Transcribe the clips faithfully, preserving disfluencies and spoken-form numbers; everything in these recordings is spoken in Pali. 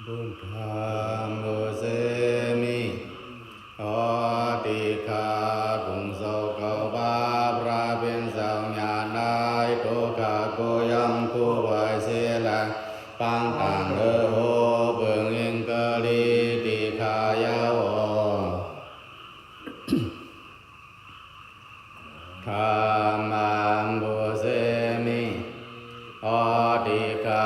Buddhaṃ pūjemi. อ๋อ ติกขา กรุงโซโกวา พระผู้เป็นเจ้า ญาณายโตกะ ก็ย่อมคู่ไหวเสียแล ปางต่างเด้อโฮ เบิ่งอิงกรี ติกขายาว Dhammaṃ pūjemi. อ๋อ ติกขา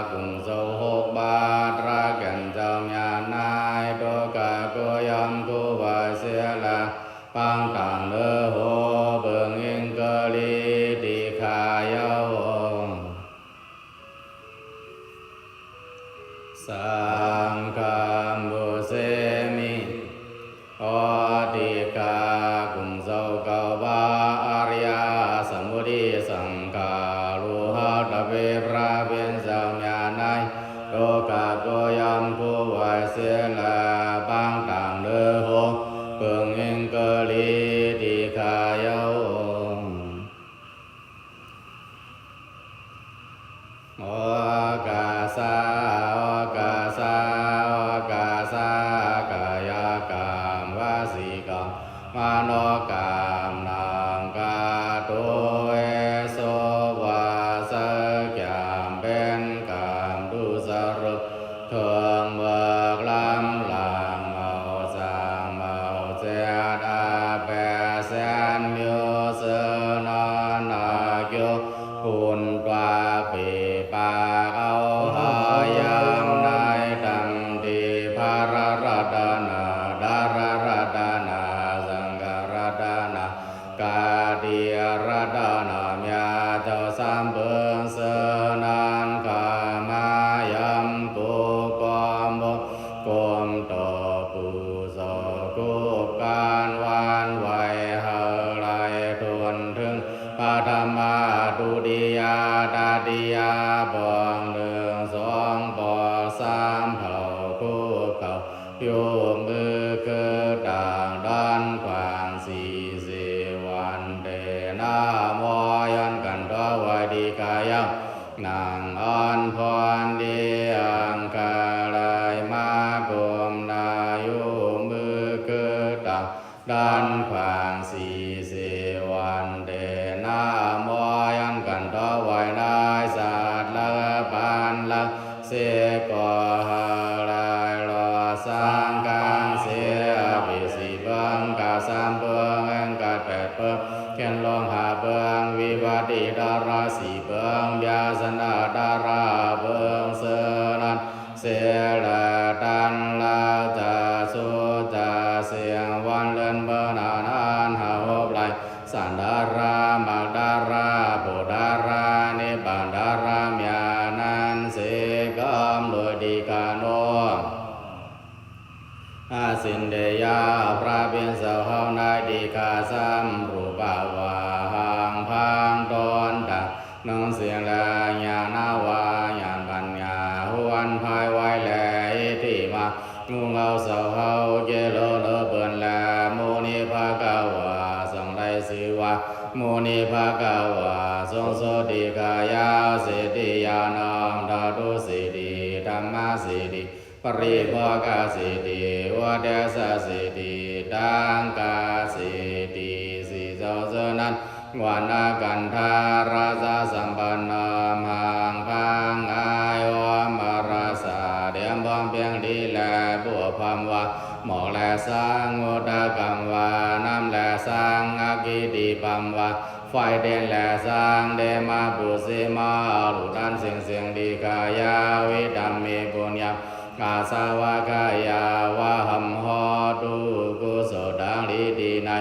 กรุงโซโกวา พระแก่นเจ้า ญาณายโตกะ ก็ย่อมคู่ไหวเสียแล ปางต่างเด้อโฮ เบิ่งอิงกรี ติกขายาว Saṅghaṃ pūjemi. อ๋อ ติกขา กรุงโซโกวา อริยสมุทธิสังฆารูหาเถเว พระผู้เป็นเจ้า ญาณายโตกะ ก็ย่อมคู่ไหวเสียแล ปางต่างเด้อโฮ เบิ่งอิงกรี ติกขายาว โอคะสะ โอคะสะ โอคะสะ กายะกรรม วจีกรรม มโนกรรม นำกระทำ โสวาทสักกรรม เป็นกรรมทุจริต thường เบิกล้ำหลัง เมาจางเมาเจ็ด แปดแสน မျိုး စၢၼ်း နာနာမျိုး คุณกว่าปีปากเอาหายังในธรรมที่พระรัตนตรัย รัตนสังฆรัตน กาติรัตน เมียเจ้าสามเปิงเสอนั้น ข้ามายังกุกองบงกรมต่อผู้สอบกุบการหวั่นไหว ให้ไหลทนถึงพระธรรมทุติยาตติยา ปองหนึ่งสองปองสามเผ่าคุกเข่า ยกมือขึ้นต่างด้าน ขว้างศีรษะ วันเตนะโม ย้อนกันถวาย ติกขายาว นั่งอ่อนผ่อนดี อังคารายมา ก้มหน้ายกมือขึ้นต่างด้าน ขว้างศีรษะ วันเตนะโม ย้อนกันถวาย นายสัตว์และปานรัก เสกขอให้ไหลรอดสังฆัง เสียไปสี่เปิง กาสามเปิง กัดแปดเปิง เขียนลงห้าเปิง วิวัตติตระสี่เปิง พยัญชนะตระห้าเปิง เสอนั้นเสียแล ตันละจะสุจะเสียงวันเลินเปิง นานๆ ห้าหกไหล สันตระ มักตระ โพธตระ นิพพานตระ เมียนั้นเสียกำโดย ติกขานุ อาสินเทยะ พระผู้เป็นเจ้าเฮาใน ติกขาสามรูปวา หังพังตนตัง หนึ่งสิ่งแล ญาณวา ญาณปัญญา หวนภายไวแล อิทธิมา หมู่เฮาเจ้าเฮา เจริญเลิศเปินแล มุนิภะคะวา ทรงได้ชื่อว่า มุนิภะคะวา ทรงสวด ติกขายาว สิทธิญาณัง ธาตุสิทธิ ธรรมสิทธิ ปริโภคสิทธิ อุเทจสิทธิ ทังคสิทธิ สี่เจ้าเจ้านั้น วันนะกันทาราชสัมปันนมหังพัง อายุมรสาเดียมพร้อมเพียงดีแล บวกพร้อมว่า หมอกแลสัง อุทกกัมวา น้ำแลสัง อัคคีตีพร้อมว่า ไฟเด่นแลสัง เทมาปุเสมา ลูกท่านเสียงเสียง ติกขายา วิธัมมิ ปุญญา อาสวะขยาวะหัม โหตุ กุศลดังดีดีใน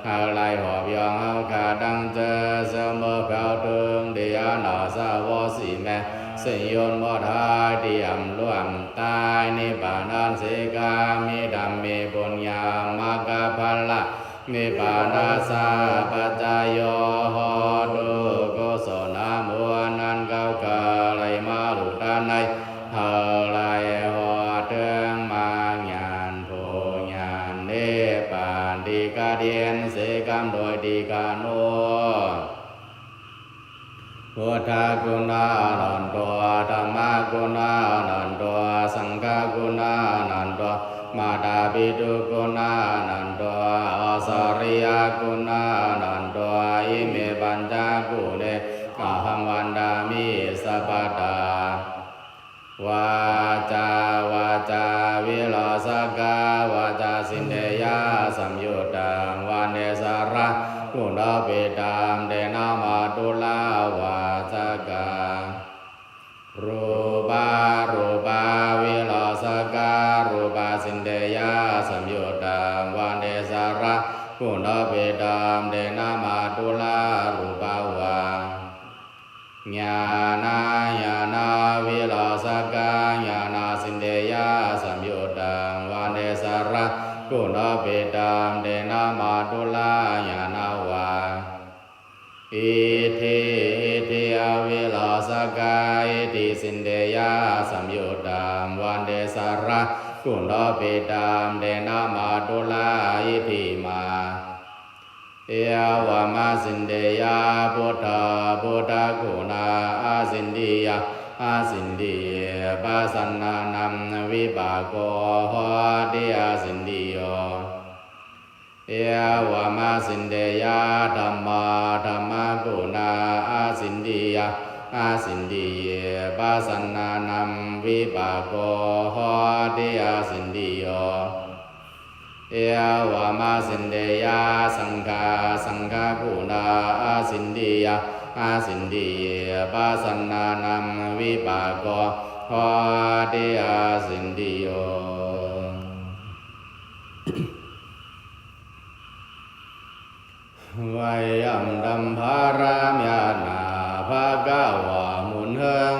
ให้ไหลหอบยองเฮาข้าตั้งเจอ เสมอแผ่วถึง เดียนาสาวกสี่แม่ สิ้นยนต์หมดหาย เตรียมร่วมตาย นิพพานนั้นเสกามิ ธัมมิ ปุญญา มัคคะผลละ นิพพานัสสะปัจจโย โหตุ กุศลบุญนั้นเขาข้าไหลมาลูกท่านใน ให้ไหลหอดเถิงมรรคญาณ ผลญาณ นิพพาน ติกาเดียนเสกำโดย ติกานุ Buddhaguṇānando, dhammaguṇānando, saṅghaguṇānando, mātāpituguṇānando, ācariyaguṇānando, ime pañcaguṇe ahaṃ vandāmi sabbadā. Vācā vācāvirasakā vācāsindheyyasamyuttaṃ, vande saraṃ guṇāpitaṃ, te namatthu lāvasakā. Rūpā rūpāvirasakā rūpāsindheyyasamyuttaṃ, vande saraṃ guṇāpitaṃ, te namatthu lārūpavā. Ñāṇā ñāṇāvirasakā ñāṇāsindheyyasamyuttaṃ, vande saraṃ guṇāpitaṃ, te namatthu lāñāṇavā. Iddhī iddhīyavirasakā iddhīsindheyyasamyuttaṃ, vande saraṃ guṇāpitaṃ, te namatthu lāiddhimā. Evamāsindheyya buddhā buddhaguṇā āsindhiyā āsindhiye pasannānaṃ vipāko hoti āsindhiyo. Evamāsindheyya dhammā dhammaguṇā āsindhiyā āsindhiye pasannānaṃ vipāko hoti āsindhiyo. Evamāsindheyya saṅghā saṅghaguṇā āsindhiyā āsindhiye pasannānaṃ vipāko hoti āsindhiyo. ဝေယံ တံ ဗရမယတၼႃ ဘဂဝါ မုၼ်ႁိူင်း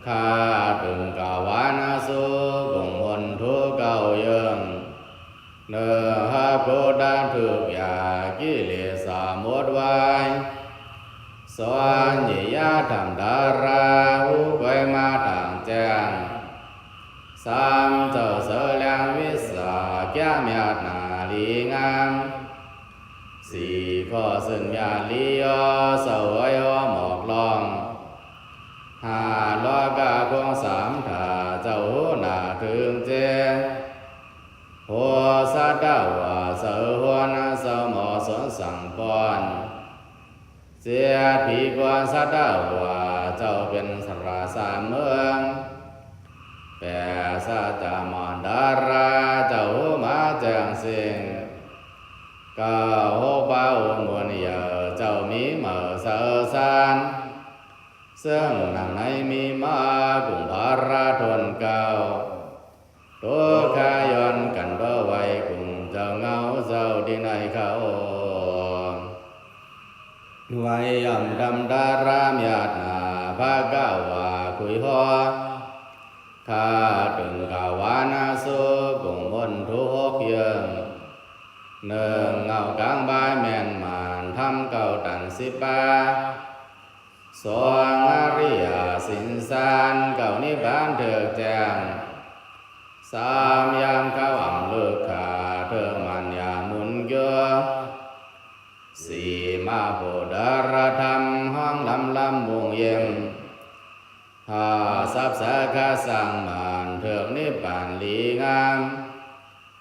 ၶႃႈ တိုင်ႇၵႂႃႇ ဝႃႈၼႃႈသူး ၵုင်ႇမုၼ်ထူးၵဝ်ႈယိူင်ႈ ၼိူဝ်ႁပ်ႉၶူဝ်းတၢင်းထုၵ်ႇယၢၵ်ႈ ၵိလေႇသႃႇမူတ်းဝၢႆး သွၼ်ႇၺႃႇယထမ်ႇတြႃး ႁူးၵွႆးမႃးထၢင်ႇၸႅင်ႈ သၢမ်ၸဝ်ႈသႂ်လႅင်းဝိတ်ႉသႃႇ ၵျႃႉမျၢတ်ႈၼႃႇလီငၢမ်း သီႇၶေႃႈသိုၼ်ႇမျၢတ်ႈလီယေႃး သဝ်ႁွႆးႁေႃးမွၵ်ႇလွင်ႈ ႁႃႈလေႃးၵႃႉၶူင်းသၢမ်ထႃႈ ၸဝ်ႈႁူဝ်ၼႃႈထိုင်ၸႄႈ ႁူဝ်သတ်ႉတဝႃႇ သႂ်ႁူၼ်ႈသဝ်ႈမေႃသွၼ်သင်ႇပွၼ်ႈ ၸဵတ်းၽီၵူၼ်းသတ်ႉတဝႃႇ ၸဝ်ႈပဵၼ်သရႃႇသႃႇမိူင်း ပႅတ်ႇသၸ်ႉၸႃႇမၼ်ႇတရႃႇ ၸဝ်ႈႁူဝ်မႃးၸႅင်ႈသဵင်ႈ ၵဝ်ႈႁူၵ်းပႃးဢုမုၼ်ယႂ်ႇ ၸဝ်ႈမီးမႂ်ႇသႂ်သၢၼ်း ၸိူင်ႉၼင်ႇၼႆမီးမႃး ၵုင်ႇၽြႃးထူၼ်ႈၵဝ်ႈ တုၵ်ႉၶယွၼ်းၵၼ်ႇတေႃးဝႆႈ ၵုင်ႇၸဝ်ႈငဝ်းၸဝ်ႈတီႈၼႆႈၶႃႈဢေႃႈ။ ဝေယံ တံ ဗရမယတၼႃ ဘဂဝါ ၶုၺ်ႁေႃး ၶႃႈ တိုင်ႇၵႂႃႇ ဝႃႈၼႃႈသူး ၵုင်ႇမုၼ်ထူးႁူၵ်းယိူင်ႈ ၼိုင်ႈ ငဝ်ႈၵၢင်ပၢႆးမႅၼ်ႈမၢၼ်ႇ ထမ်းၵဝ်ႈတၢၼ်ႇသိပ်းပႃး သွင် ဢရိယႃႇသိၼ်သၢၼ်း ၵဝ်ႈၼိပ်ႉပၢၼ်ႇထိူၵ်ႈၸႅင်ႈ သၢမ် ယၢမ်းၶၢဝ်းဢမ်ႇလိုၵ်ႉၶႃႈ ထိူၵ်ႈမၼ်ႈယႃႇမုၼ်ၵျေႃႇ သီႇ မႃႇၽူဝ်ႇတြႃးထမ်း ႁွင်ႈလမ်လမ်ဝူင်ႈယဵင်ႈ ႁႃႈ သပ်ႉသၵႃႇသၢင်ႇမၢၼ်ႇ ထိူၵ်ႈၼိပ်ႉပၢၼ်ႇလီငၢမ်း ႁူၵ်း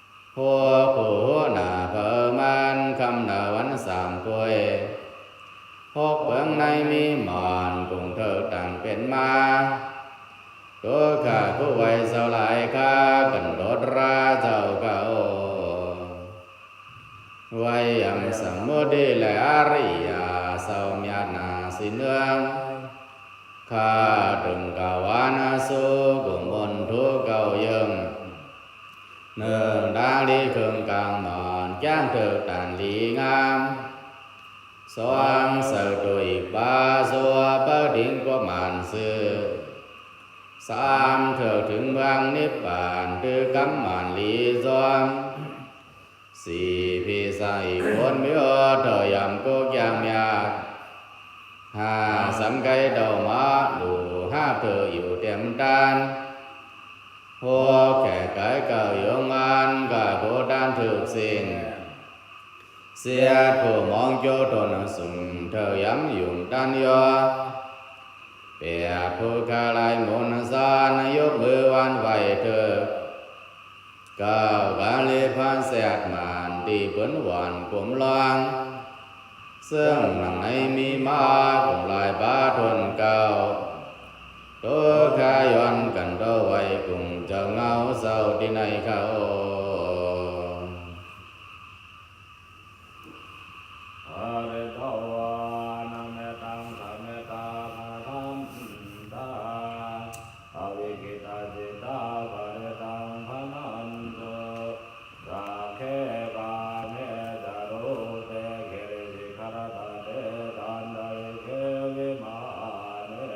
ၽူႈႁူဝ်ၼႃႈၽႂ်မၼ်း ၶမ်ႈၼႂ်ဝၼ်းသၢမ်ၵူၺ်း ႁူၵ်းပိူင်ၼႆႉမီးမၢၼ်ႇ ၵုင်ႇထိူၵ်ႈတၢင်ႇပဵၼ်မႃး တုၵ်ႉၶႃႉၵူႈဝႆႈၸဝ်ႈလၢႆၶႃႈ ၵၼ်ႇတေႃးတြႃးၸဝ်ႈၵဝ်ႇ ဝေယံ သမုတိလႄႈ ဢရိယႃႇ သဝ်မျၢတ်ႈၼႃႇသီႇၼိူင်း ၶႃႈ တိုင်ႇၵႂႃႇ ဝႃႈၼႃႈသူး ၵုင်ႇမုၼ်ထူးၵဝ်ႈယိူင်ႈ ၼိုင်ႈ တၢင်းလီၶိူင်ႈၵၢင်မၢၼ်ႇ ၵျၢင်ႉထိူၵ်ႈတၢၼ်ႇလီငၢမ်း သွင် သႂ်ႇတူဝ်ဢိၵ်ႇပႃး သူဝ်းပႂ်ႉထိင်းၵူပ်းမၢၼ်ႇသိုဝ်ႈ သၢမ် ထိူၵ်ႈထိုင်ၽွင်းၼိပ်ႉပၢၼ်ႇ တိုဝ်းၵမ်မၢၼ်ႇလီၸွမ်း သီႇ ၽီသၢင်ႇဢိၵ်ႇၵူၼ်းမဵဝ်း ထိူဝ်ႇယမ်ၵူဝ်းၵျၢင်ႉမျၢတ်ႈ ႁႃႈ သမ်ၵႆႉတဝ်ႈမႃးလူႇ ႁႃႉထိူဝ်ႇယူႇတဵမ်တၼ်း ႁူၵ်း ၶႄႇၵႆၵဝ်ႇယူင်းမၢၼ်ႈ ၵႃႈၵူဝ်တၢၼ်းထိုၵ်ႈသဵင်ႈ เสียผู้มองโจรทนสุขเถิด ย้ำยุงต้านย่อ เปียกผู้ข้าไร้มนต์สาร ยกมือไหว้เถิด เก้ากาลีพระแสดมาน ที่เปิ้นหวานกลมลาง ซึ่งหนังในมีมา กลมลายบาทนเก้า โตข้าย้อนกันเต้าไว้ กุ่งเจ้าเหงาเศร้าที่ไหนเขา Pharitvāna mettaṃ samettā bhadantā, avikkhittacittā parittaṃ bhaṇantu. Sagge kāme ca rūpe girisikharataṭe cantalikkhe vimāne,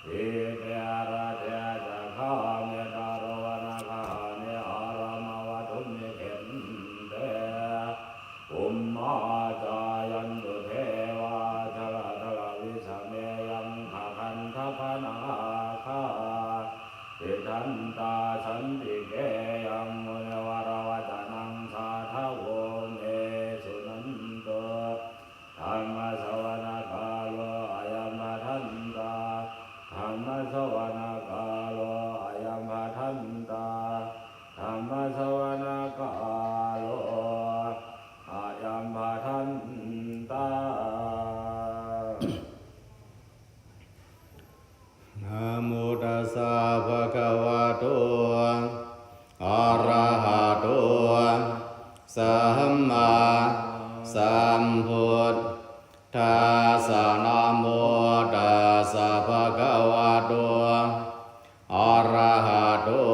dīpe raṭṭhe ca gāme taruvanagahane arāmavatthumhi khette, bhummā cāyantu devā jalathalavisame yakkhagandhabbanāgā, tiṭṭhantā santike yaṃ munivaravacanaṃ sādhavo me suṇantu. Dhammassavanakālo ayam bhadantā. Dhammassavanakālo ayam bhadantā. Dhammassavanakālo ayam bhadantā. Namo tassa bhagavato arahato sammāsambuddhassa. Namo tassa bhagavato arahato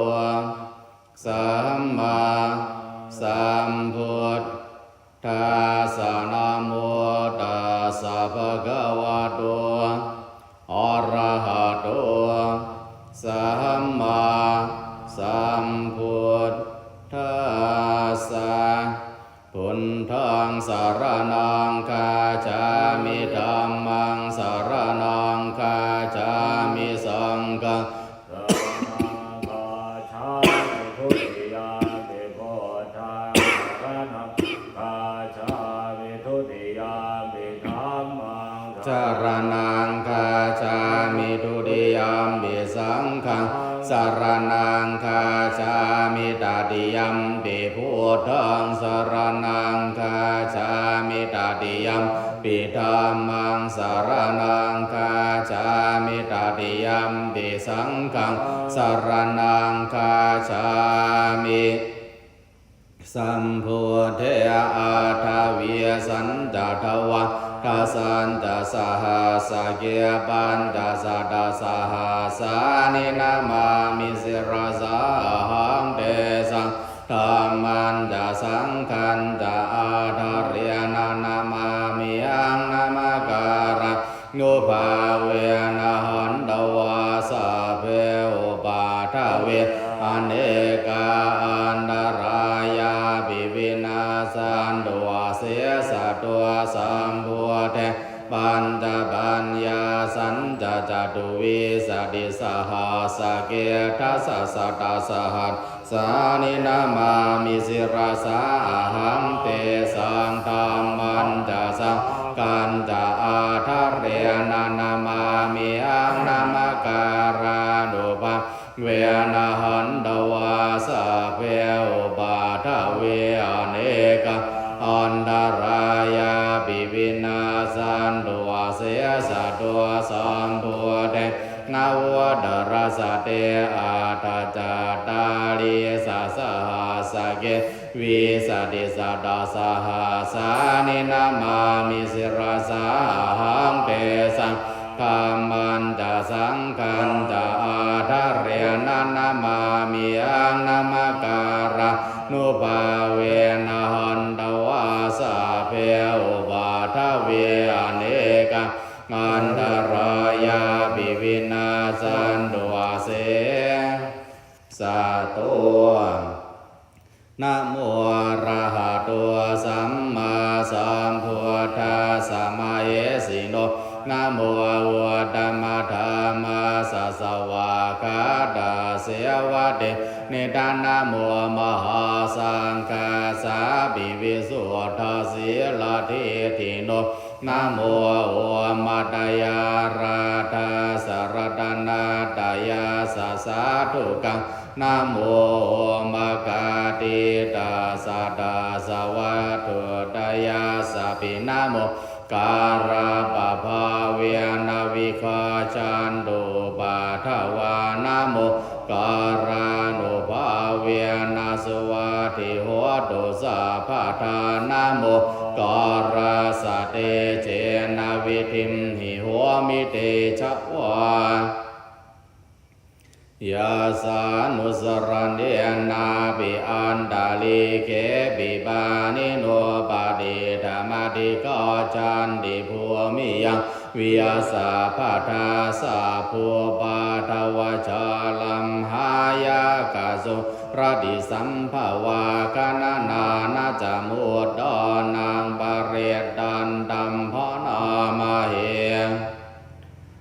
sammāsambuddhassa. Namo tassa bhagavato arahato sammāsambuddhassa. Buddhaṃ saraṇaṃ gacchāmi. Dhammaṃ saraṇaṃ gacchāmi. Saṅghaṃ saraṇaṃ gacchāmi. Dutiyampi buddhaṃ saraṇaṃ gacchāmi. Dutiyampi dhammaṃ saraṇaṃ gacchāmi. Dutiyampi saṅghaṃ saraṇaṃ gacchāmi. Tatiyampi buddhaṃ saraṇaṃ gacchāmi. Tatiyampi dhammaṃ saraṇaṃ gacchāmi. Tatiyampi saṅghaṃ saraṇaṃ gacchāmi. Sambuddhe aṭṭhavīsañca dvādasañca sahassake pañcasatasahassāni namāmi sirasā ahaṃ. Tesaṃ dhammañca saṅghañca ādarena namāmihaṃ. Namakāra nubhāvena hantvā sabbe upaddave anekā antarāyāpi vinassantu asesato. Sambuddhe pañcapaññāsañca catuvīsatisahassake dasasatasahassāni namāmi sirasā ahaṃ. Tesaṃ dhammañca saṅghañca ādarena namāmihaṃ. Namakārānubhāvena hantvā sabbe upaddave anekā antarāyāpi vinassantu asesato. Sambuddhe navuttarasate aṭṭhacattāḷīsasahassake vīsatisatasahassāni namāmi sirasā ahaṃ. Tesaṃ dhammañca saṅghañca ādarena namāmihaṃ. Namakārānubhāvena hantvā sabbe upaddave anekā antarāyāpi vinassantu asesato. Namo arahato sammāsambuddhassa mahesino. Namo uttamadhammassa svākkhātasseva te Neta namo mahāsaṅghassāpi visuddhasīladiṭṭhino. Namo omātyāraddhassa ratanattayassa sādhukaṃ. Namo omakātītassa tassa vatthuttayassapi. Namo kārapabhāvena vigacchantu upaddavā. Namo kārānubhāvena suvatthi hotu sabbadā. Namo kārassa tejena vidhimhi homi tejavā. Yassānussaraṇena pi antalikkhe pi pāṇino patiṭṭhamaṭṭhikacchanti bhūmiyaṃ viya sabbadā. Sabbupaddavajālam hāyakaso rattisambhavā gaṇanā na ca muttanaṃ parittantam bhaṇāmahe.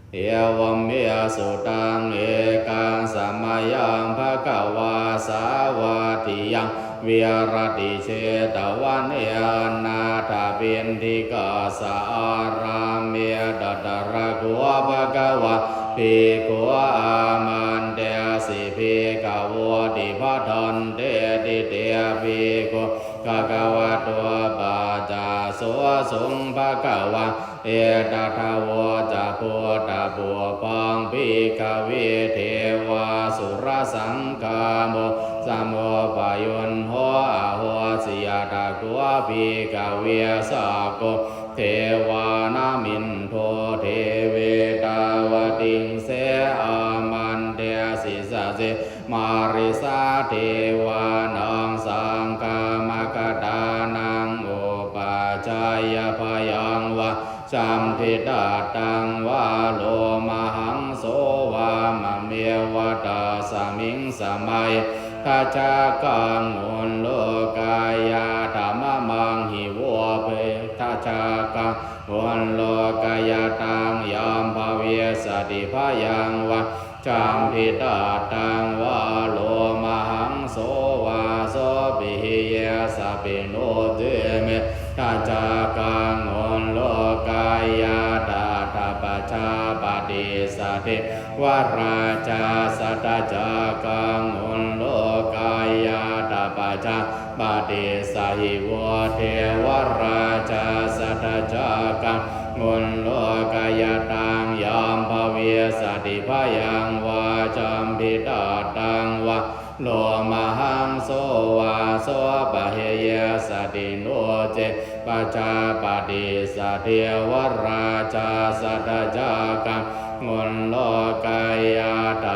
Evaṃ me sutaṃ ekaṃ samayaṃ bhagavā sāvatthiyaṃ viharati jetavane anāthapiṇḍikassa ārāme. Tatra kho bhagavā bhikkhū āmantesi bhikkhavoti. Bhadanteti te bhikkhū bhagavato paccassosuṃ. Bhagavā etadavoca: Bhūtapubbaṃ bhikkhave devāsurasaṅgamo samuppañño ahosi. Atha kho bhikkhave sakko devānamindo deve tāvatiṃse āmantesi. Sacce mārisā devānaṃ saṅghamakatānaṃ upajjhāyā bhayaṃ vā cambhitattaṃ vā lomahaṃso vāmameva tasmiṃ samaye. Dhajaggaṃ ullūkayātha mamaṃhi vūpe. Dhajaggaṃ ullūkayātaṃ yaṃ bhavissati bhayaṃ vā cambhitattaṃ vā lomahaṃso vā sopihi yesāpi no ce me. Dhajaggaṃ ullūkayātha pajāpatissa devarājassa. Dhajaggaṃ ullūkayātha pajāpatissa hi vo devarājassa. Dhajaggaṃ ullūkayātaṃ yaṃ bhavissati bhayaṃ vā cambhitattaṃ vā lomahaṃso vā sopihi yesāpi no ce pajāpatissa devarājassa. Dhajaggaṃ ullūkayātha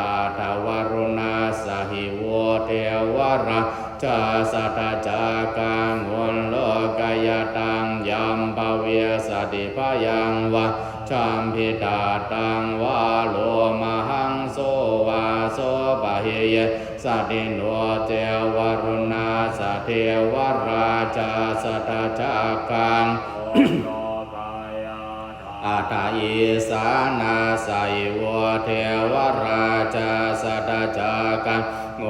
varuṇassa hi vo devarā jassa. Dhajaggaṃ ullūkayātaṃ yaṃ bhavissati bhayaṃ vā cambhitattaṃ vā lomahaṃso vā sopihi yesāpi no ce varuṇassa devarājassa. Dhajaggaṃ atha isāṇassa hi vo devarājassa. Dhajaggaṃ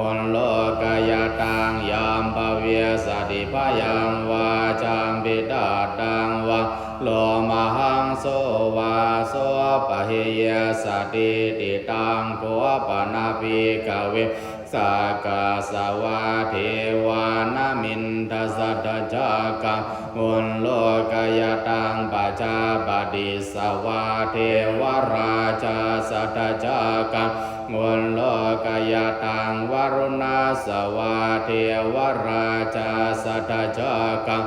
ullūkayātaṃ yaṃ bhavissati bhayaṃ vā cambhitattaṃ vā lomahaṃso vā sopihi yesāpi. Iti taṃ kho pana bhikkhave sakkassā vā devānamindassa. Dhajaggaṃ ullūkayātaṃ pajāpatissa vā devarājassa. Dhajaggaṃ ullūkayātaṃ varuṇassa vā devarājassa. Dhajaggaṃ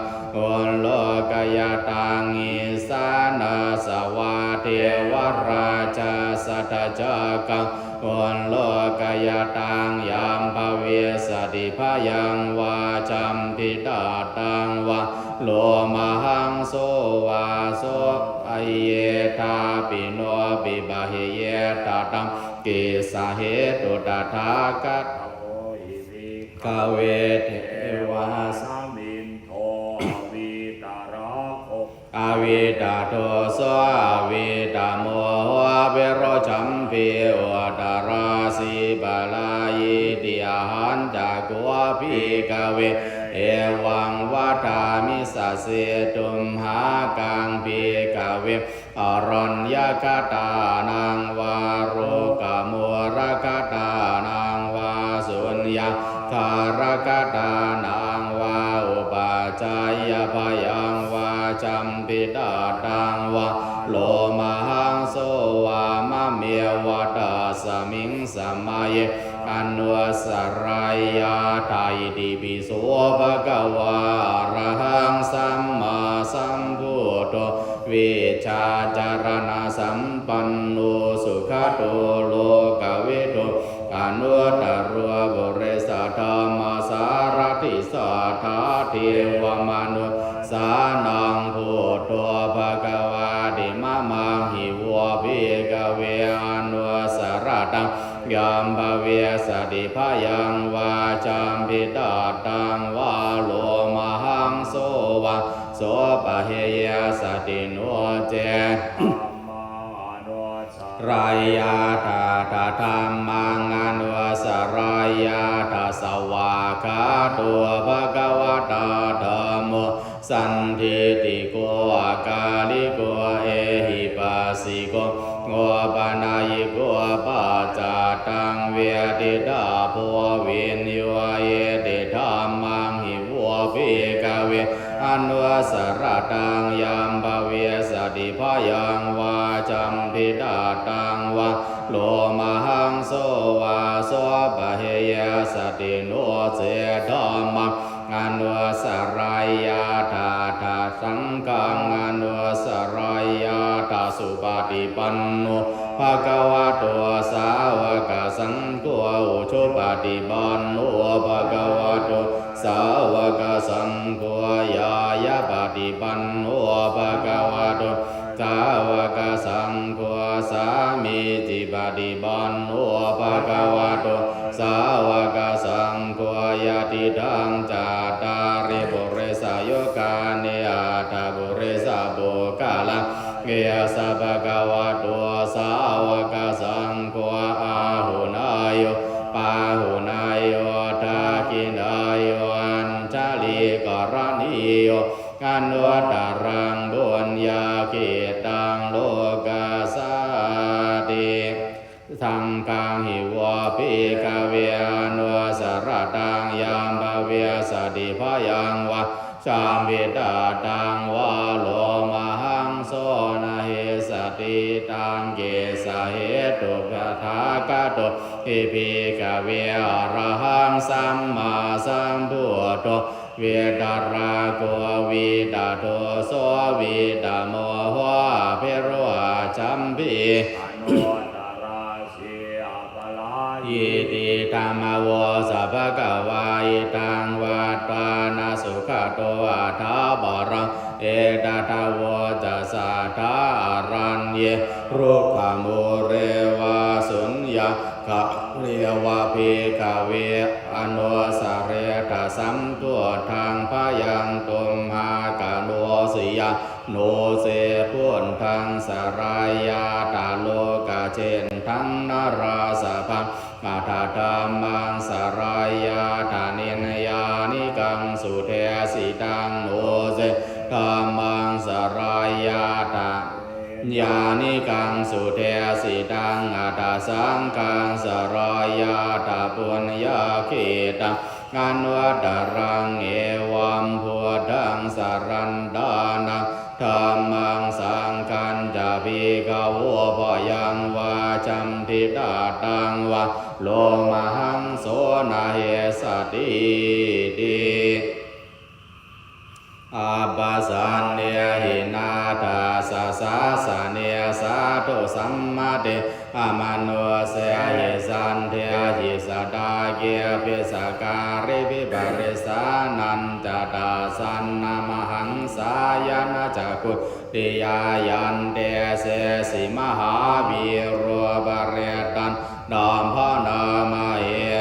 ullūkayātaṃ isāṇassa vā devarājassa. Dhajaggaṃ ullūkayātaṃ yaṃ bhavissati bhayaṃ vā cambhitattaṃ vā lomahaṃso vā sopihi yesāpi nopi bahiye. Kataṃ kissa hetu tathāgataho hi bhikkhave devāsmindo avittarako avittādoso avittāmoho averā cambhī uttārā sīvalā iti. Ahañca bhikkhave, evaṃ vadāmi sacce tumhākaṃ bhikkhave, araññakatānaṃ vā rukkamūlakatānaṃ vā suññagāhakatānaṃ vā upajjhāyabhayaṃ vā jampittattaṃ vā lomahaṃso vā mameva tasmiṃ samaye anusareyyathā. Itipi so bhagavā arahaṃ sammāsambuddho vijjācaraṇasampanno sugato lokavidū anuttaro purisadammasārathi satthā devamanussānaṃ buddho bhagavāti. Mamaṃ hi vo bhikkhave anusarattaṃ yam bhavissati bhayaṃ vā jampittattaṃ vā lomahaṃso vā sopaheyessati no ce reyyathā tadammaṃ anusareyyathā. Svākkhāto bhagavatā dhammo sandiṭṭhiko akāliko ehipassiko opanayiko paccattaṃ veditabbo viññūhīti. Dhammaṃ hi vo bhikkhave anusarattaṃ yam bhavissati bhayaṃ vā jampittattaṃ vā lomahaṃso vā sopaheyessati no ce dhammaṃ anusareyyathā saṅghaṃ anusareyyathā. Supaṭipanno bhagavato sāvakasaṅgho, ujupaṭipanno bhagavato sāvakasaṅgho, ñāyapaṭipanno bhagavato sāvakasaṅgho, sāmīcipaṭipanno bhagavato sāvakasaṅgho, yadidaṃ cattāri purisayugāni aṭṭha purisapuggalā, esa bhagavato sāvakasaṅgho, āhuneyyo pāhuneyyo dakkhiṇeyyo añjalikaraṇīyo anuttaraṃ puññakkhettaṃ lokassāti. Saṅghaṃ hi vo bhikkhave anusarattaṃ yam bhavissati bhayaṃ vā jampittattaṃ vā lomahaṃso na hissati. Taṃ kissa hetuṃ tathāgato hi bhikkhave arahaṃ sammāsambuddho vītarāgo vītadoso vītamoho abhiruḷhacchambī anuttarāsi aparājitī. Dhammavussa bhagavā. Itaṃ vatvāna sugato athaparaṃ etadavoca: Sadā araññe rukkhamūle vā suññagāre vā bhikkhave anussaretha sambuddhaṃ bhayaṃ tumhākaṃ. No ce buddhaṃ sarayyātha lokajendaṃ narāsabhaṃ, atha dhammaṃ sarayyātha niyyānikaṃ sudesitaṃ. No ce dhammaṃ sarayyātha niyyānikaṃ sudesitaṃ, atha saṅghaṃ sarayyātha puññakkhettaṃ anuttaraṃ. Evaṃ buddhaṃ sarantānaṃ dhammaṃ saṅghañca bhikkhavo bhayaṃ vā jampittattaṃ vā lomahaṃso na hissatī ti. Appasannehi nāthassa sāsane sādhu sammatthi amanussehi saddhehi saddhāgīhi parisānañca dassanamahaṃsāya na ca kuddhiyā. Yantesi mahāvīro parittaṃ taṃ bhaṇāma he.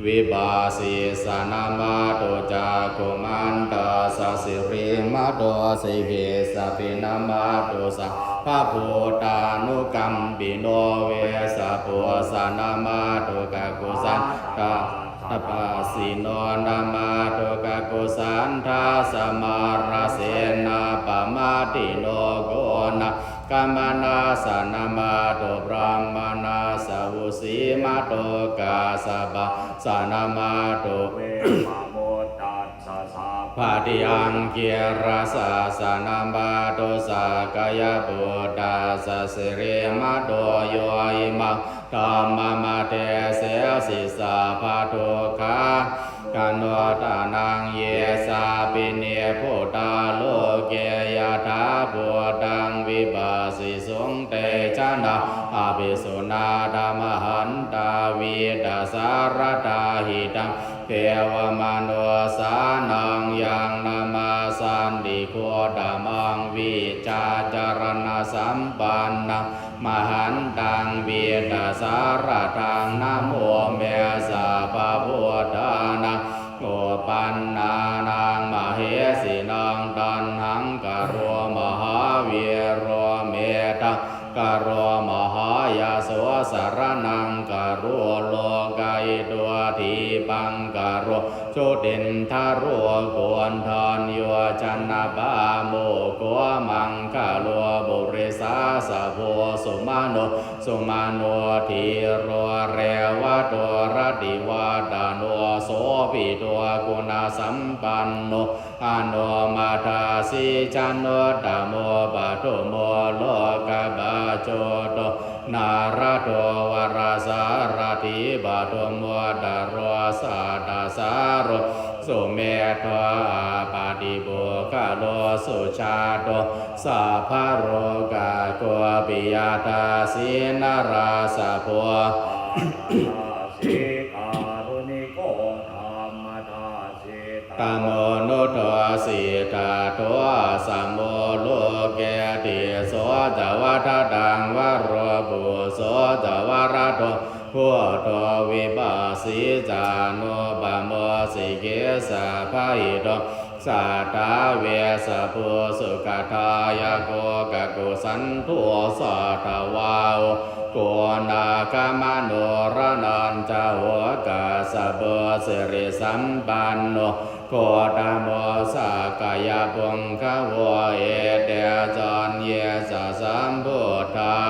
Vipassissa namatthu cakkhumantassa sirīmato sihissa pi namatthu sabbabhūtānukampino. Vessabhussa namatthu kakusandhassa Pāsino namatthu kakusandhassa mārasenappamaddino, konāgamanassa namatthu brāhmaṇassa vusīmato, kassapassa namatthu vippamuttassa sabbadhi aṅgīrasassa namatthu sakyaputtassa sirīmato, yo imaṃ dhammamadeseshi sabbadukkhākānuttaraṃ. Ye sāpi nibbutā loke yathābhūtaṃ vipassisuṃ, te janā apisuṇā dhammahatthā vītasāradā. Hitaṃ devamanussānaṃ yaṃ namassanti Gotamaṃ, vijjācaraṇasampannaṃ mahantaṃ vītasāradaṃ. Namo me sabbabuddhānaṃ uppannānaṃ mahesinaṃ. Taṇhaṅkaro mahāvīro Medhaṅkaro mahāyaso, saraṇaṅkaro lokahito, Dīpaṅkaro jotindharo Koṇḍañño janapāmokkho, maṅgalo purisāsabho sumano sumano dhīro revato rativaḍḍhano, sobhito guṇasampanno anomadassī januttamo padumo lokapajjoto, nārado varasārathī padumo taro satasāro, sumedho appaṭipuggalo sujāto sabbalokaggo, piyadassī narāsabho, atthadassī kāruṇiko, dhammadassī tamonudassī, tato asamo loke tisso ca vadataṃ varo, phusso ca varado buddho vipassī ca anūpamo, sikhī sabbahito satthā vessabhū sukhadāyako, kakusandho satthavāho konāgamano raṇañjaho, kassapo sirisampanno Gotamo sakyapuṅgavo. Ete caññe ca sambuddhā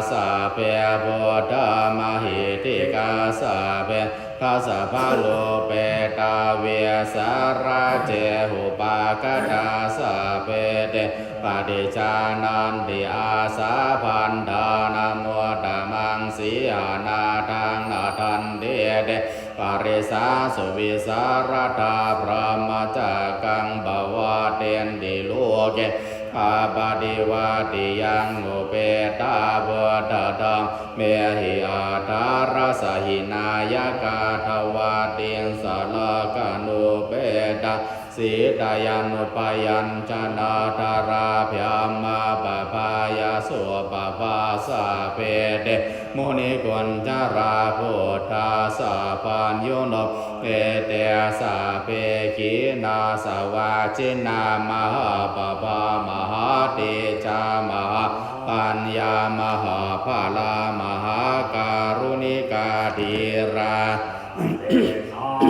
sabbe buddhā mahiddhikā, sabbe dasabharūpetā vītarāgehi upāgatā, sabbe te paṭijānanti āsabhaṇḍānamuttamaṃ. Sīhanāthaṃ nadanti te parisāsu vīsāradā, brahmacakkaṃ pavaḍḍenti loke appaṭivattiyaṃ. Upetā buddhadhammehi attarāsakā nāyakā, dvattiṃsā rakkhaṇupetāpi sītyānubyañjanā, dārā brahmā pāpūpā sabbe te munikuñjarā, buddhā sabbaññuno ete sabbe khīṇāsavā jinā, mahāpāpā mahātejā mahāpaññā mahābala mahākāruṇikā, dhīrā tesaṃ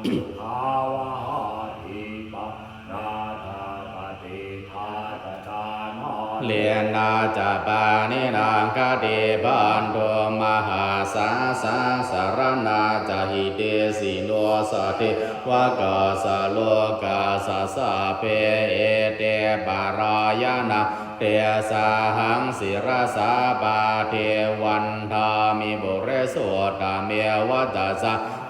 sukhāvahā dīpā nāthapaṭiṭṭhā ca cāmanālīnā ca pāṇinā khaddibhaṇḍu mahāsāsā, saraṇā ca hitesino ca devakā ca lokā ca sabbe ete parāyanā, tesahaṃ sirasā pāde vandāmi pure. Sottameva ca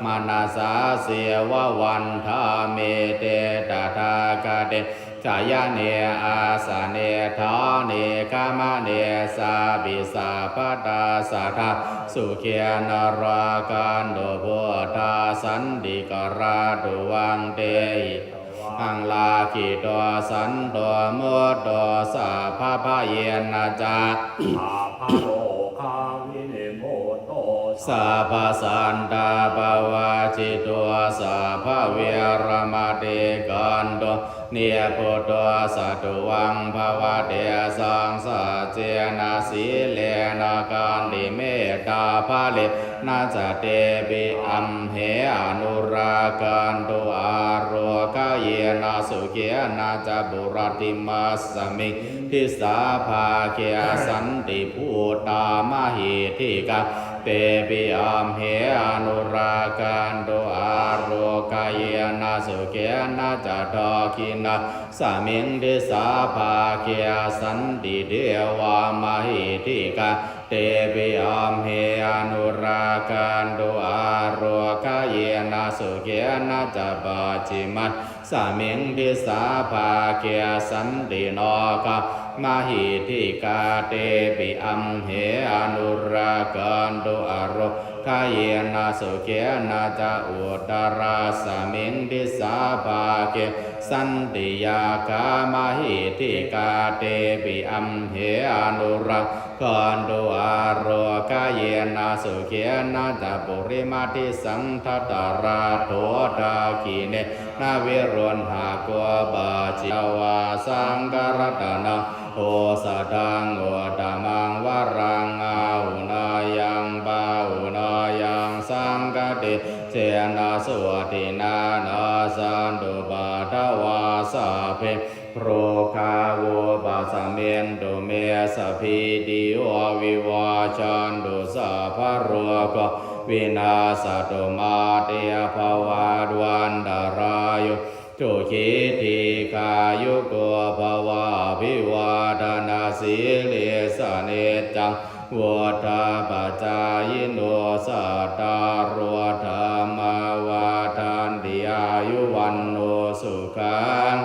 samaṇasāseva vandāmete tathāgate, sayane āsane ṭhāne gamane cāpi sabbadā, sadā sukhena rakkhantu buddhā santikarā tuvaṃ. Tehi vataṃ rakkhetvā santo mutto sabbabhayena ca, sabbarogā vinimutto sabbasantāpavajjito sabbaveramatikkanto nibbuto sattuvaṃ bhavati. Saṅsaccena sīlena khantimettābalena ca tepi amhe anurakkhantu ārogyena sukhena ca. Puratthimassa miṃ disābhāge santi bhūtā mahiddhikā tepi amhe anurakkhantu ārogyena sukhena ca. Dakkhiṇassa miṃ disābhāge santi devā mahiddhikā tepi amhe anurakkhantu ārogyena sukhena ca. Pacchimaṃ samiṃ disābhāge santi nāgā mahiddhikā tepi amhe anurakkhantu ārogyena sukhena ca. Uttarasmiṃ disābhāge santi yakkhā mahiddhikā tepi amhe anurakkhantu ārogyena sukhena ca. Purimaṃ disaṃ dhataraṭṭho dakkhiṇena viruḷhako pacchimaṃ saṅgharatanaṃ osathaṃ uttamaṃ varaṃ āhuneyyaṃ pāhuneyyaṃ saṅghatejena sotthinā. Nassantupaddavā sabbe rogā vūpasamentu me. Sabbītiyo vivajjantu sabbarogo vinassatu mā te bhavatvantarāyo sukhī dīghāyuko bhava. Abhivādanasīlissa niccaṃ vuḍḍhāpacāyino cattāro dhammā vaḍḍhanti āyu vaṇṇo sukhaṃ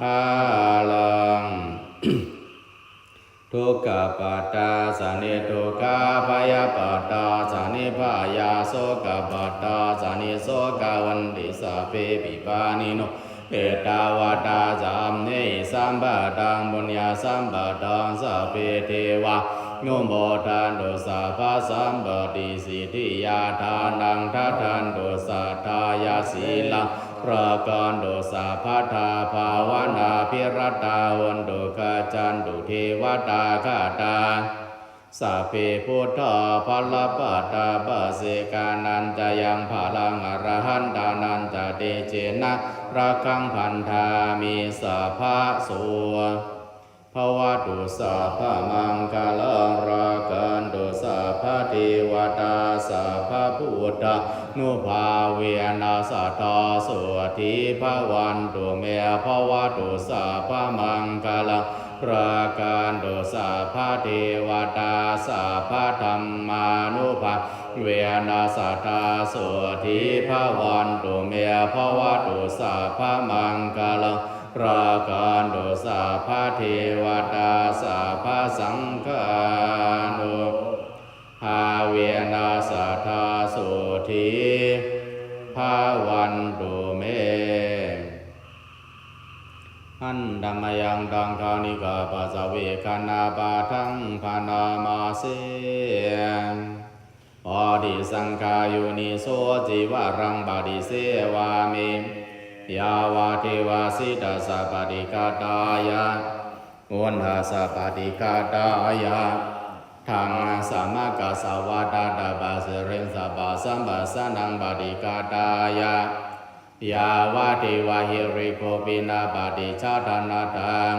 balaṃ. Dukkhappattā ca niddukkhā bhayappattā ca nibbhayā sokappattā ca nissokā honti sabbepi pāṇino. Ettāvatā ca amhehi sambhataṃ puññasampadaṃ sabbe devānumodantu sabbasampattisiddhiyā. Dānaṃ dadantu saddhāya sīlaṃ rakkhantu sabbadā bhāvanābhiratā hontu gacchantu devatāgatā. Sabbe buddhā balappattā paccekānañca yaṃ balaṃ arahantānañca tejena rakkhaṃ bandhāmi sabbaso. Bhavatu sabbamaṅgalaṃ rakkhantu sabbadevatā sabbabuddhānubhāvena sadā sotthī bhavantu me. Bhavatu sabbamaṅgalaṃ rakkhantu sabbadevatā sabbadhammānubhāvena sadā sotthī bhavantu me. Bhavatu sabbamaṅgalaṃ rakkhantu sabbadevatā sabbasaṅghānubhāvena sadā sotthī bhavantu me. Handa mayaṃ taṅkhaṇikā paccavegghana pāṭhaṃ bhaṇāma se. Paṭisaṅkhā yoniso cīvaraṃ paṭisevāmi. Yāvadeva sītassa paṭighātāya, uṇhassa paṭighātāya, ḍaṃsamakasavātātapasiriṃsapasamphassānaṃ paṭighātāya, yāvadeva hirikopinapaṭicchādanatthaṃ.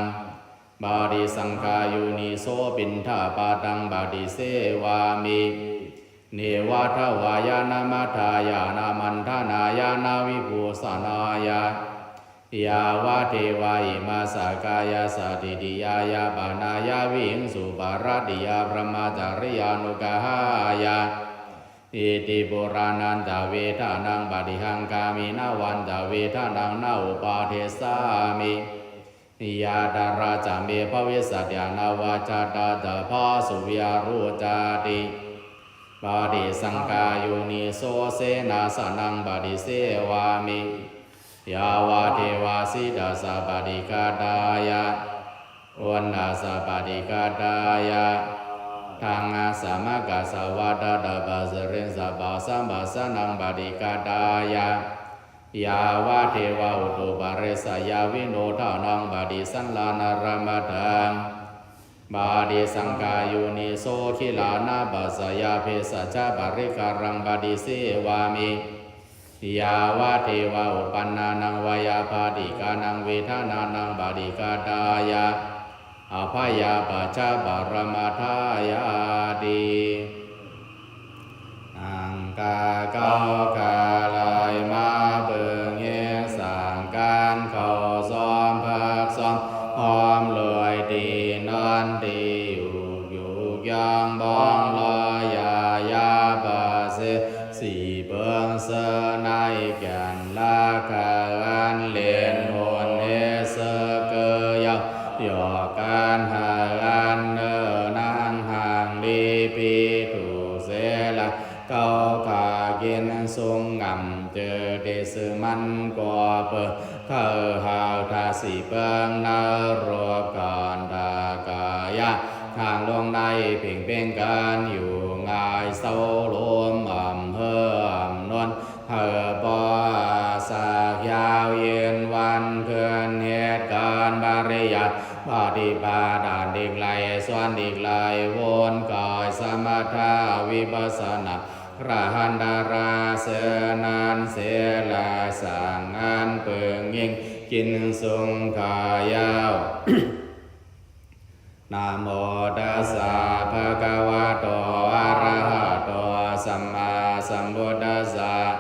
Paṭisaṅkhā yoniso piṇḍapātaṃ paṭisevāmi. Neva davāya na madāya na maṇḍanāya na vibhūsanāya, yāvadeva imassa kāyassa ṭhitiyā yāpanāya vihiṃsuparatiyā brahmacariyānuggahāya, iti purāṇañca vedanaṃ paṭihaṅkhāmi navañca vedanaṃ na uppādessāmi. Yātrā ca me bhavissati anavajjatā ca phāsuvihāro cāti. Paṭisaṅkhā yoniso senāsanaṃ paṭisevāmi. Yāvadeva sītassa paṭighātāya, uṇhassa paṭighātāya, Taṃ assamakasavātātapasiriṃsapasamphassānaṃ paṭighātāya, yāvadeva utuparissayavinodanaṃ paṭisallānārāmatthaṃ, paṭisaṅkhā yoniso gilānapaccayabhesajjaparikkhāraṃ paṭisevāmi, yāvadeva uppannānaṃ veyyābādhikānaṃ vedanānaṃ paṭighātāya, abhayapajjhaparamathāyāti. หนังกาเก๊ากาลายม้าเบิ่งแย้งสั่งการเข้าซ้อมพักซ้อม พร้อมรวยตี้นอนตี้อยู่ อยู่ย่องบ้องลอยยา ยาบาเส สี่เปิงเสอในแก่นราคาอันเล่นโหนเหเสอเกยเยา หยอกกันหาอันเนอหนังห่างดีปีถูกเสลา เก๊าข้ากินสุงงำเจอเตซื่อมันก็เปิด เขาหาวทาสิเปิงนรกขันธกายะ ทางลงในเพ่งเพ่งกันอยู่ง่ายเศร้าลมอ่ำเฮออ่ำนวล เฮอปออาสากยาวเย็นวันเคือนเหตุการณ์ปริยัติปฏิบัติอันดิกไลสอนดิกไลวนกายสมถะวิปัสสนา พระหันตราเสอนั้นเสแลสั่งอันเปิงยิ่งกินสุงขายาว Namo tassa bhagavato arahato sammāsambuddhassa.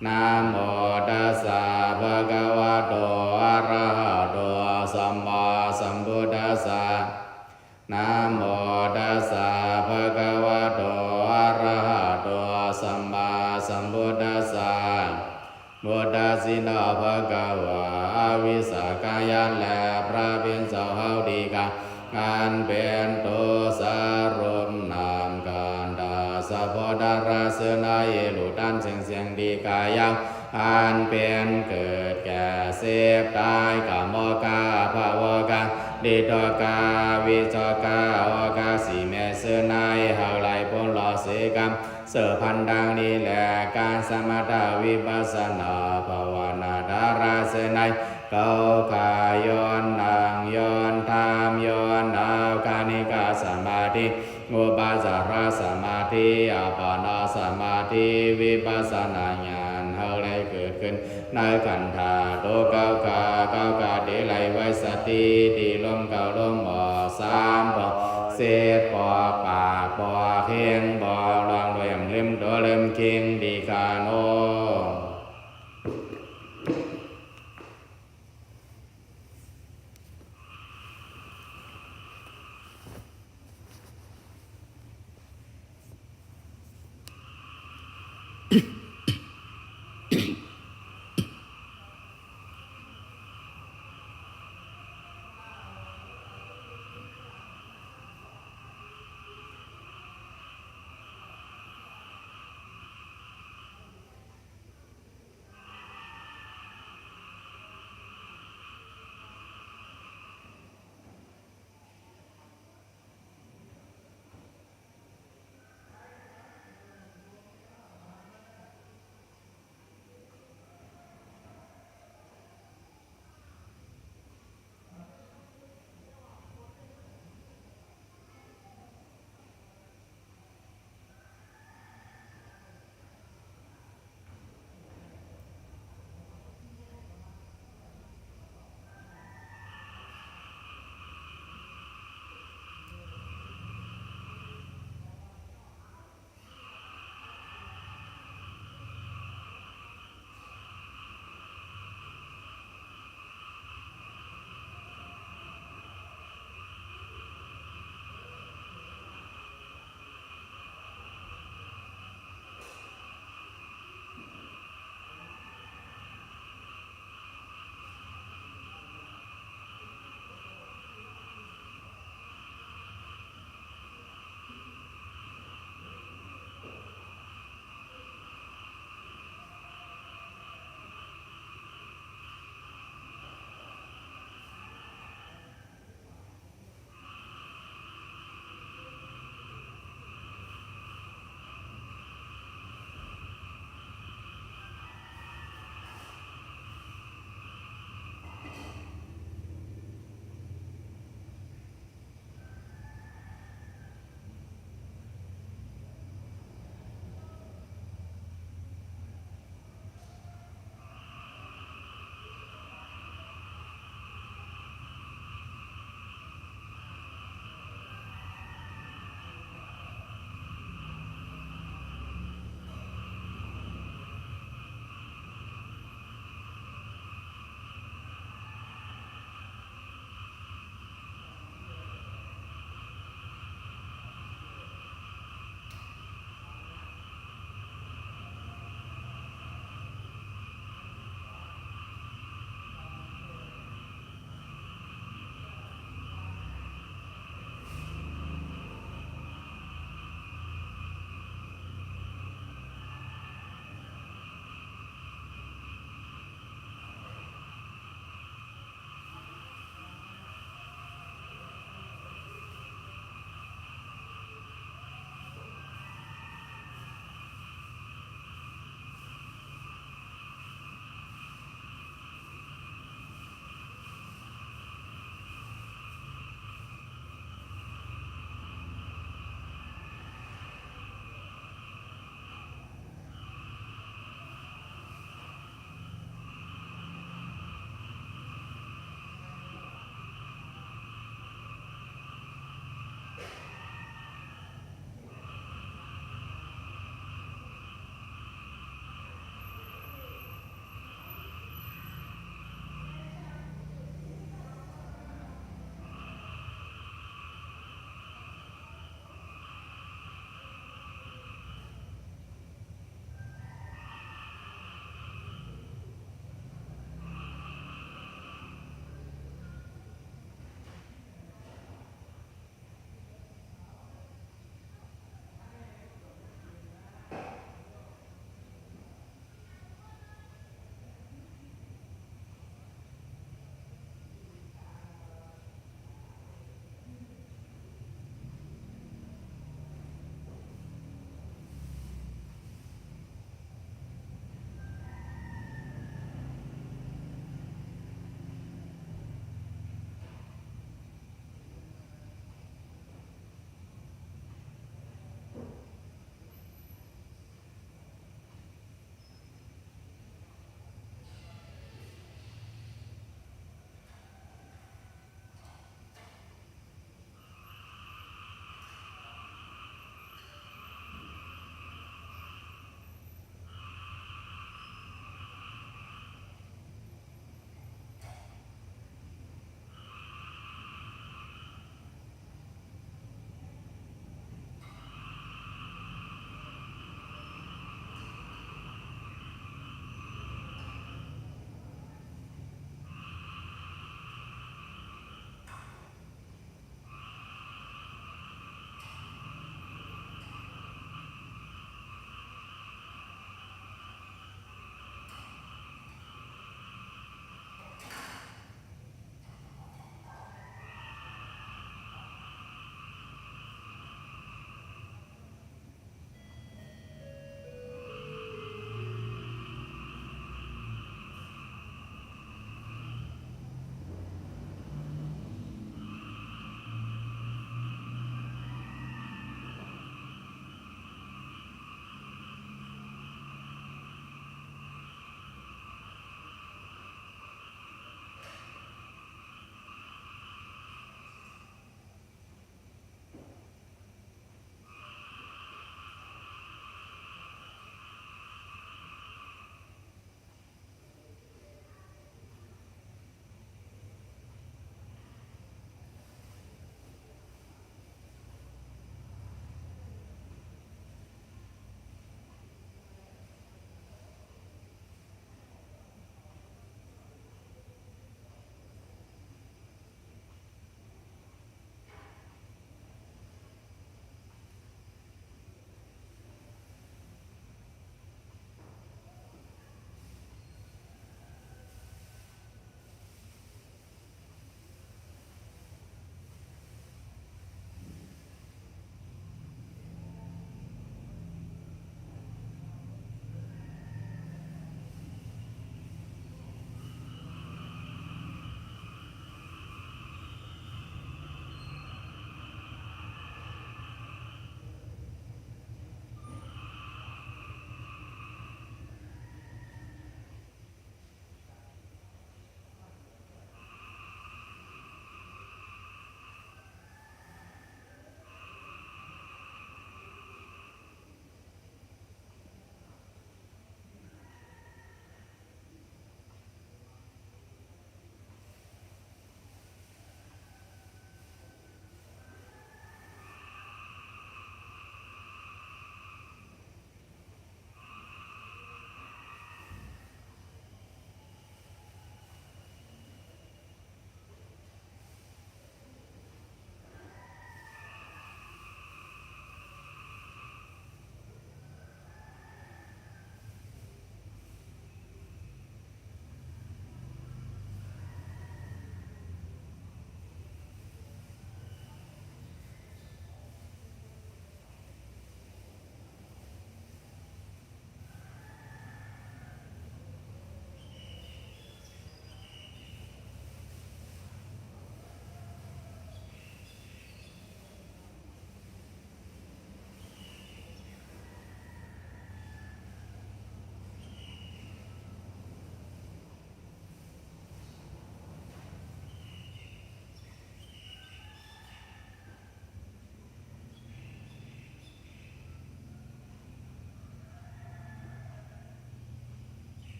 Namo tassa bhagavato arahato sammāsambuddhassa. Namo tassa bhagavato arahato sammāsambuddhassa. Buddhasino bhagavā avisakkhāya และพระผู้เป็นเจ้าเฮาดีกา อันเป็นตัวสรุปนามขันธาสะโพธารามเสอในลูกตันเสียงเสียงดีกายาว อันเป็นเกิดแก่เจ็บตายกามกาภวกา ดิโทกาวิโทกาโอกา สี่แม่เสอใน เฮาไหลพ้นลอดเสกรรม เสอพันดังนี้แล การสมถะวิปัสสนาภาวนาดาราเสอใน เก๊าข้าย้อนนั่งย้อนทำย้อนเอาคณิกะสมาธิ อุปจารสมาธิ อัปปนาสมาธิ วิปัสสนาญาณ เฮาไหลเกิดขึ้น ในขันธาตุเก๊าข้า เก๊าข้าเตไหลไว้สติตี้ลมเข้าลมออกสามปอก สิบปอกปากปอกเฮงปอก ลองด้วยแหมเล็มตัวเล็มคิงดีกาโน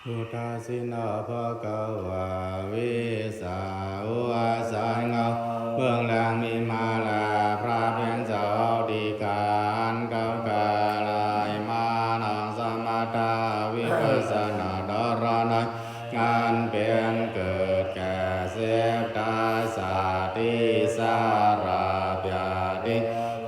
Udāsīno bhagavā vīsā, หัวใสเหงา เบื้องหลังมีมาลา พระเบญจวัตติกา อันเขากาลายมา นั่งสมถะวิปัสสนา ดารณะ อันเป็นเกิดแก่เจ็บตาย ชาติ ชรา พยาธิ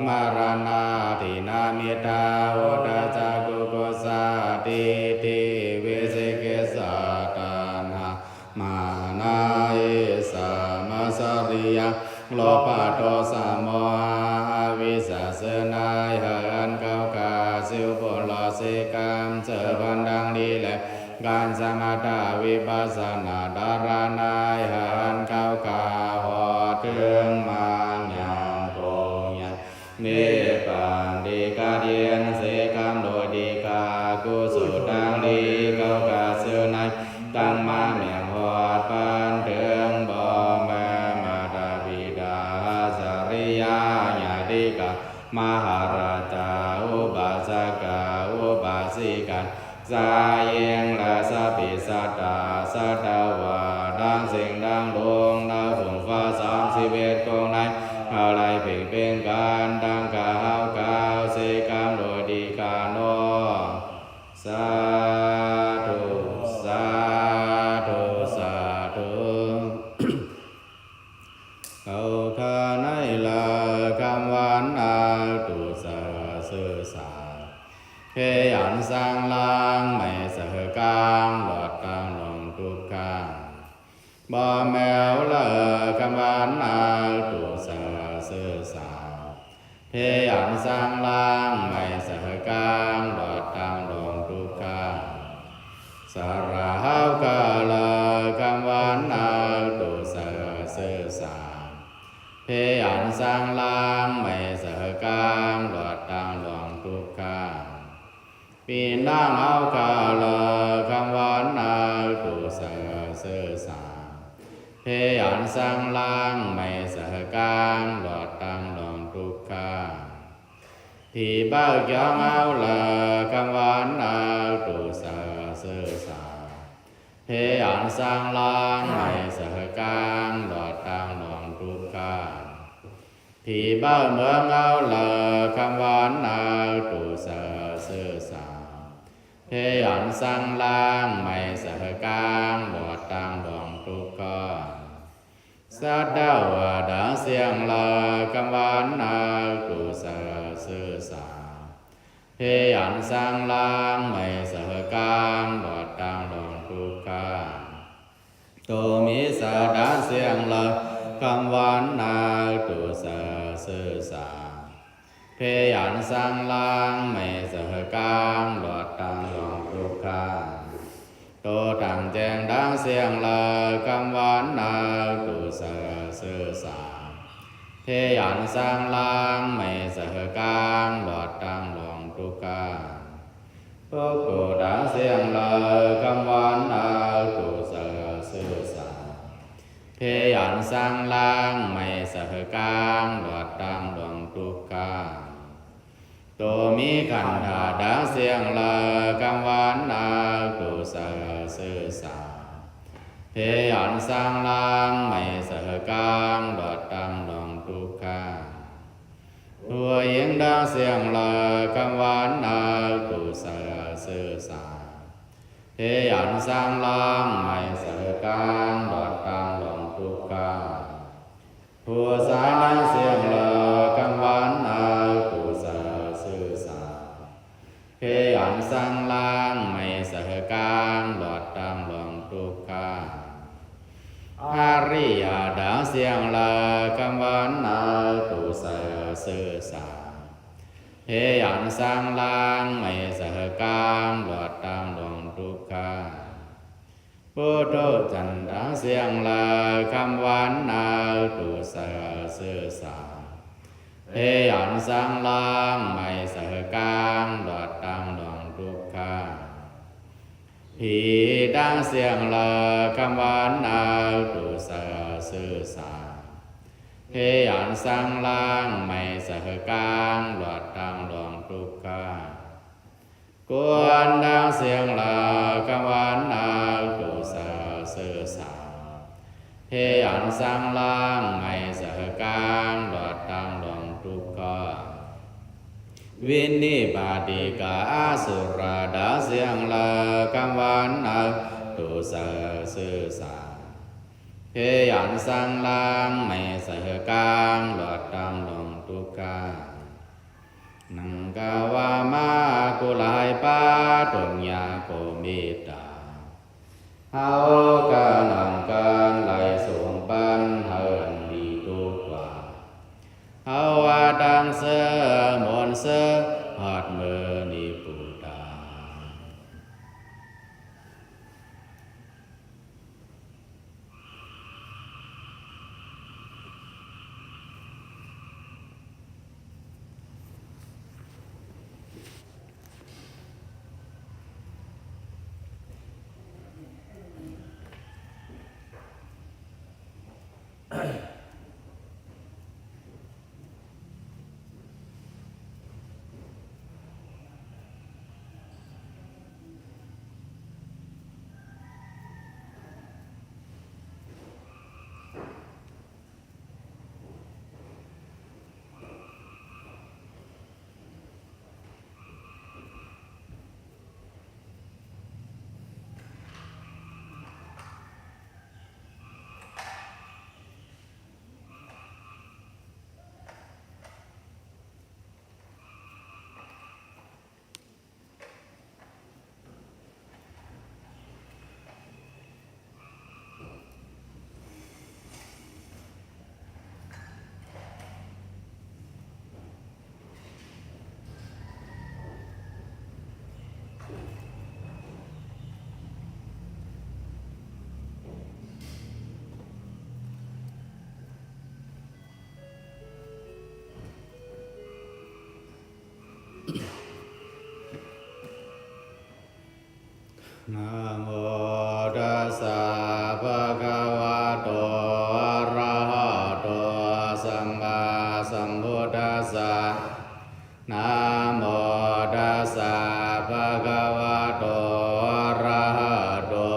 มรณา ทินนา มิดา อุทธัจจะ กุกุจจะ ทิฏฐิ วิจิกิจฉา ตัณหา มานะ อิจฉา มาทสริยา โลภะ โทสะ โมหะ อวิชชา เสนายหันเขากา สิวปุโรสิกรรม เจอพันดังดีแล การสมถะวิปัสสนา ดารณายหันเขากา หอดเถิงมรรคยังคงยัง นิพพานที่กาเดียน เสกรรมโดยดีกา กุศลดังดีเขากา เสนาย ตั้งมาแม่งหอดปันเถิง บ่อแม่มาตาบิดา อาจาริยา ญาติกา มหาราชา อุบาสกา อุบาสิกา ชายหญิงและสัพพิสัตตา สัตวา ทั้งสิ่งทั้งดวง ในฝูงฟ้าสามสิบเอ็ดกองใน อะไรเพ่งเป็นกัน ดังกล่าวกล่าว เสกรรมโดยดีกา นอ สาธุ สาธุ สาธุ เขาข้าในละคำวันนักตุสาเสสา เพอันสังลังไม่เสกาง หลอดตังหลงทุกขัง บ่แมวละคำวันนักตุสาเสสา เพอันสังลังไม่เสกาง หลอดตังหลงทุกขัง สระหาวกาละคำวันนักตุสาเสสา เพอันสังลังไม่เสกาง หลอดตังหลงทุกขัง ปีนังหาวกาละคำวันนักตุสาเสสา เพอันสังลังไม่เสกาง หลอดตังหลงทุกขัง ผีเบ้าเขียวหาวละคำวันนักตุสาเสสา เพอันสังลังไม่เสกาง หลอดตังหลงทุกขัง ผีเบ้าเมืองหาวละคำวันนักตุสาเสสา เพอันสังลังไม่เสกาง หลอดตังหลงทุกขัง สัตวาดังเสียงละคำวันนักตุสาเสสา เพอันสังลังไม่เสกาง หลอดตังหลงทุกขัง โตมีสาดังเสียงละคำวันนักตุสาเสสา เพอันสังลังไม่เสกาง หลอดตังหลงทุกขัง โตตังแจ้งดังเสียงละคำวันนักตุสาเสสา เพอันสังลังไม่เสกาง หลอดตังหลงทุกขัง ပုဂ္ဂိုလ်တံ သင်လႄႈ ကမ္မဝန္တံ တုသဂ္ဂသုသံ ၽေးယၢၼ်ႇသင်လၢင်း မႆႈသႂ်ႇၵၢင် လွတ်ႈတၢင်းလွင်ႈတုၵ်ႉၶ။ တူဝ်မီးၶၼ်ႇထႃႇတံ သင်လႄႈ ကမ္မဝန္တံ တုသဂ္ဂသုသံ ၽေးယၢၼ်ႇသင်လၢင်း မႆႈသႂ်ႇၵၢင် လွတ်ႈတၢင်းလွင်ႈတုၵ်ႉၶ။ ၽူႈယိင်းတင်းသဵင်ႈလႄႈ ၵမ်ႈဝၼ်းၼႆႉ တူႇသႂ်ႇသိူဝ်ႈသႃႇ ၽေးယၢၼ်ႇသၢင်ႈလၢင်း မႆႈသႂ်ႇၵၢင် လွတ်ႈတၢင်းလွင်ႈတုၵ်ႉၶ။ ၽူႈၸၢႆးတင်းသဵင်ႈလႄႈ ၵမ်ႈဝၼ်းၼႆႉ တူႇသႂ်ႇသိူဝ်ႈသႃႇ ၽေးယၢၼ်ႇသၢင်ႈလၢင်း မႆႈသႂ်ႇၵၢင် လွတ်ႈတၢင်းလွင်ႈတုၵ်ႉၶ။ ဢရိယႃႇတင်းသဵင်ႈလႄႈ ၵမ်ႈဝၼ်းၼႆႉ တူႇသႂ်ႇသိူဝ်ႈသႃႇ ၽေးယၢၼ်ႇသၢင်ႈလၢင်း မႆႈသႂ်ႇၵၢင် လွတ်ႈတၢင်းလွင်ႈတုၵ်ႉၶ။ ပုထုၸၼ်ႇတင်းသဵင်ႈလႄႈ ၵမ်ႈဝၼ်းၼႆႉ တူႇသႂ်ႇသိူဝ်ႈသႃႇ ၽေးယၢၼ်ႇသၢင်ႈလၢင်း မႆႈသႂ်ႇၵၢင် လွတ်ႈတၢင်းလွင်ႈတုၵ်ႉၶ။ ၽီတင်းသဵင်ႈလႄႈ ၵမ်ႈဝၼ်းၼႆႉ တူႇသႂ်ႇသိူဝ်ႈသႃႇ ၽေးယၢၼ်ႇသၢင်ႈလၢင်း မႆႈသႂ်ႇၵၢင် လွတ်ႈတၢင်းလွင်ႈတုၵ်ႉၶ။ ควรทั้งสิ่งเหล่ากำวันนัก ดูสักซื่อสัตย์ เภยอันสร้างล้าง ไม่สะเหือดกลาง รอดทั้งหลงทุกข์ก็ วินิบาติกาอสุรดา เสียงเหล่ากำวันนัก ดูสักซื่อสัตย์ เภยอันสร้างล้าง ไม่สะเหือดกลาง รอดทั้งหลงทุกข์ก็ นังกาวามากุลายปา ตุญญาโกมิตา เฮากำลังการไหลส่งปัน ให้อันดีทุกข์กว่า เฮาว่าตั้งเสอมนเสอ หอดมือนิพพุตา Namo tassa bhagavato arahato sammāsambuddhassa. Namo tassa bhagavato arahato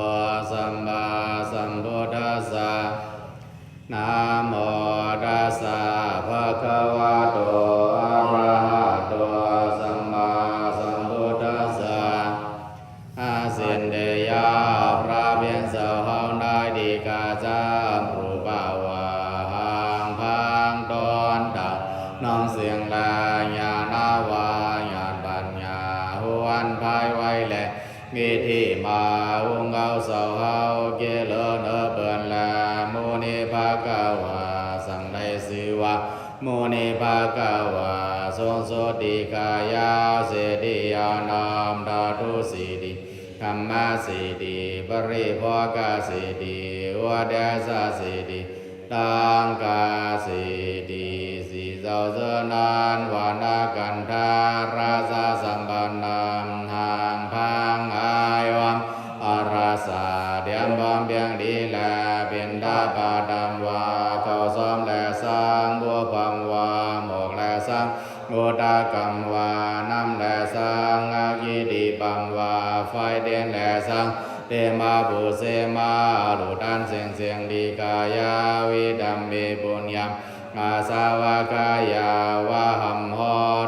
sammāsambuddhassa. Namo tassa bhagavato arahato sammāsambuddhassa. อาเซียนเดียพระเพียงเจ้าเฮาได้ดีกาจำรูปาวาหังพังตอนตาน้องเสียงลาญาณาวาญาณปัญญาหวนภายไว้แล กิตติมาองค์เขาเจ้าเฮาเจริญเออเปิ่นแล มุนิภะคะวา สังได้ชื่อว่า มุนิภะคะวา ทรงสุดดีกายาวเสดียาวนามธาตุสิทธิ ธรรมสิทธิ ปริโภคสิทธิ อุเทจสิทธิ ตังคสิทธิ สี่เจ้าเจ้านั้น วรรณคันธาราชสัมปันนัง หังพังอายวมอรสา เตรียมพร้อมเพียงดีแล ปิณฑปาตำว่า เข้าซ้อมแลสัง บุพพำว่า หมกแลสัง อุทกำว่า น้ำแลสัง อัคคิดีปำว่า ไฟเด่นแลสัง เตมาปุเสมา ลูกต้านเสียงเสียงดีกายา วิธัมมิปุญญา อาสาวกายาวะหัม โห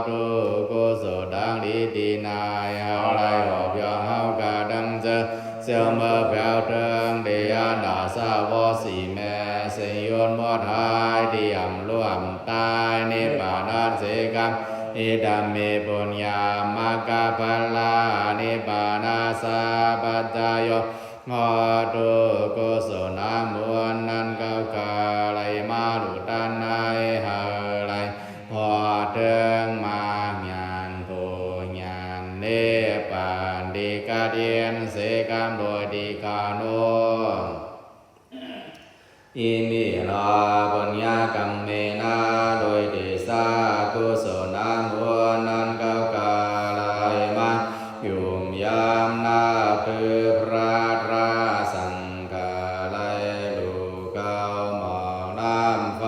ตุ กุศลดังดีที่นายเฮาได้ออกยองเฮากะดังเจอ เสี่ยวเมื่อแผวเทิงเดียนาสาวสีแม่ เสียงยนต์มดหายที่อ่ำล่วมตาย นิพพานัสเสกรรม อิทัมมิปุญญา มัคคะผลา นิพพานาสาปัจจโย โหตุ กุศลน้ำมนต์นั้นเขากาไหลมาลูกต้านนายเฮาไหล พอเทิงมากญาณผู้ญาณนิพพานที่กะเทียนเสกรรมโดยที่กาโน อิมิรา ปุญญกรรมเมนะ โดยที่สากุศลน้ำมนต์นั้นเขากาไหลมา ยุ่มยามนับถือพระตราสังฆาไหล ลูกเขาหมอกน้ำไฟ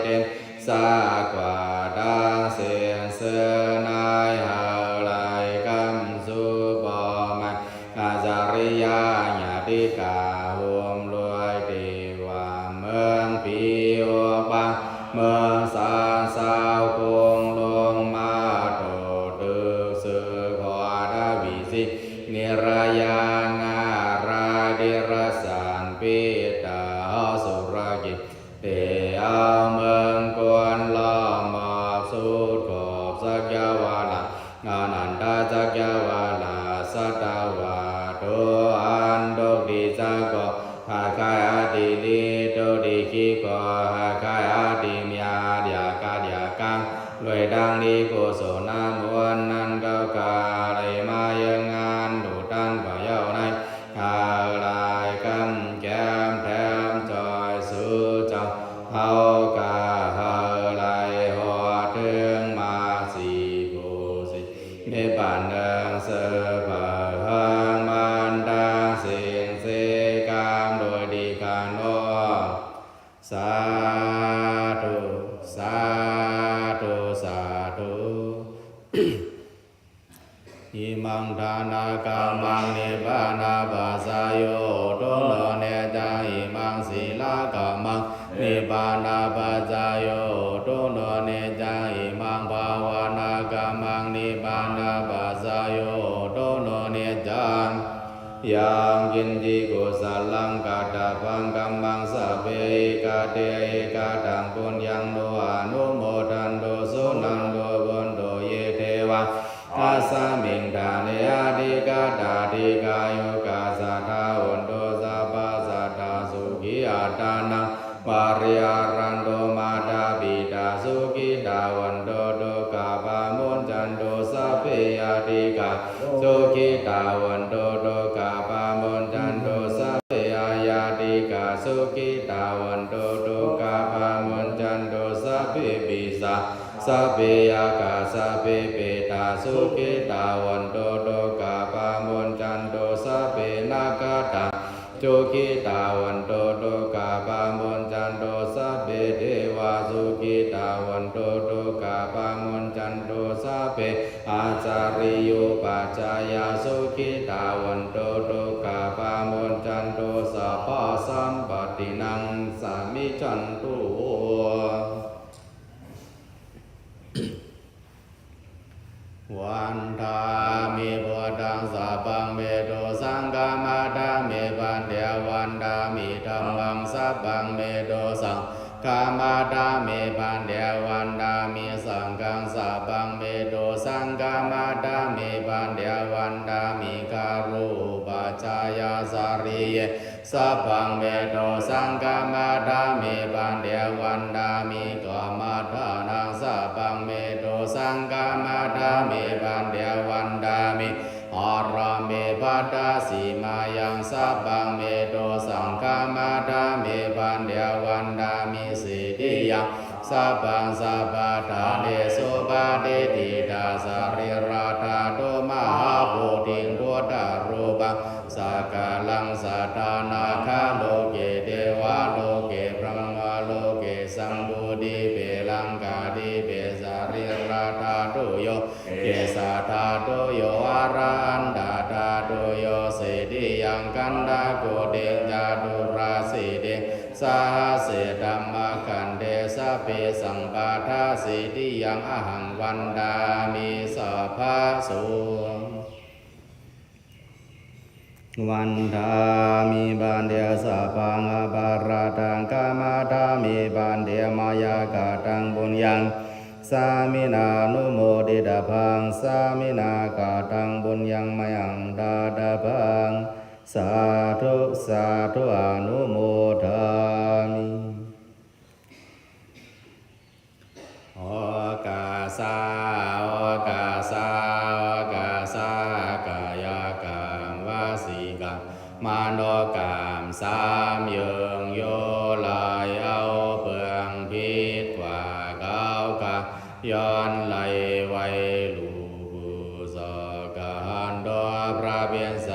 เต็น สากว่าดังเสียงเสือนายเฮาไหลกำสู เมืองสาเซา กรุงโรมา ถูกตึกสืบทอดอวิสิทธิ์ นิรยาง่าย ไร้เดรัจฉาน ปิดตาอสุรกาย เทเอาเมืองกวน ล้อมรอบสุดขอบ สักยาวาลา อานันทสักยาวาลา สัตวาทุกอันทุกข์ที่สะกด หากขายอาทิตย์นี้ทุกข์ที่คิดก่อ หากขายอาทิตย์นี้อย่าขาดอย่าเกิน ด้วยดังนี้กุศลน้ำมนต์นั้น เขาข้าได้มายังงาน ทุกท่านก็ย่อมได้ หากได้กำแกมแถมช่วย สู่เจ้าเฮาข้า ให้ได้ฮอดถึงมรรคสี่ผลสี่นิพพานดังเสริญ เพื่อให้มันดังสิ่งสี่กาม โดยดีข้าน้อม สาธุ สาธุ สาธุ Imaṃ dānakammaṃ nibbānapaccayo hotu no niccaṃ. Imaṃ sīlakammaṃ nibbānapaccayo hotu no niccaṃ. Imaṃ bhāvanākammaṃ nibbānapaccayo hotu no niccaṃ. Yaṃ kiñci kusalaṃ kattabbaṃ kammaṃ sabbe ekatthena ekataṃ puññaṃ no anumodantu suṇantu bhonto ye devā asmiṃ ṭhāne adhigatā dīghāyukā sadā hontu sabbā sadā sukhī attānaṃ pariharantu. Mātā pitā sukhitā hontu dukkhā pamuñcantu sabbe ñātikā sukhitā hontu dukkhā pamuñcantu sabbe aññātikā sukhitā hontu dukkhā pamuñcantu sabbe pisā sabbe yakkhā sabbe petā sukhitā hontu dukkhā pamuñcantu sabbe nakkhattā sukhitā hontu dukkhā pamuñcantu sabbe devā sukhitā hontu dukkhā pamuñcantu sabbe ācariyupajjhāyā sukhitā hontu dukkhā pamuñcantu sabbā sampattīnaṃ samijjhantu. Vandāmi buddhaṃ sabbaṃ me dosaṃ khamatha me bhante. Vandāmi dhammaṃ sabbaṃ me dosaṃ khamatha me bhante. Vandāmi saṅghaṃ sabbaṃ me dosaṃ khamatha me bhante. Vandāmi gārūpajjhāyācariye sabbaṃ me dosaṃ khamatha me bhante. Vandāmi kammaṭṭhānaṃ sabbaṃ me dosaṃ khamatha me bhante. Vandāmi ārāme bhaddasīmāyaṃ sabbaṃ me dosaṃ khamatha me bhante. Vandāmi sītiyaṃ sabbaṃ sabbaṭṭhānesu patiṭṭhitā sarīradhātu mahābodhiṃ buddharūpaṃ sakalaṃ sadā nāgaloke devaloke brahmaloke jambudīpe laṅkādīpe sarīradhātuyo kesādhātuyo arahantadhātuyo sītiyaṃ gandhakuṭiṃ caturāsītisahasse dhammakkhandhe sabbesaṃ paṭṭhāsītiyaṃ ahaṃ vandāmi sabbaso. Vandāmi bhante sabbaṃ aparādhaṃ khamatha me bhante mayā kataṃ puññaṃ sāminā anumoditabbaṃ sāminā kataṃ puññaṃ mayhaṃ dātabbaṃ sādhu sādhu anumodāmi. Okāsa okāsa okāsa kāyakaṃ vacikaṃ manokaṃ สาม เยิงโยไหลเอาเปลืองพิษกว่าเขาข้าย้อนไหลไว้ลูกผู้สอกหันโดพระเบญจ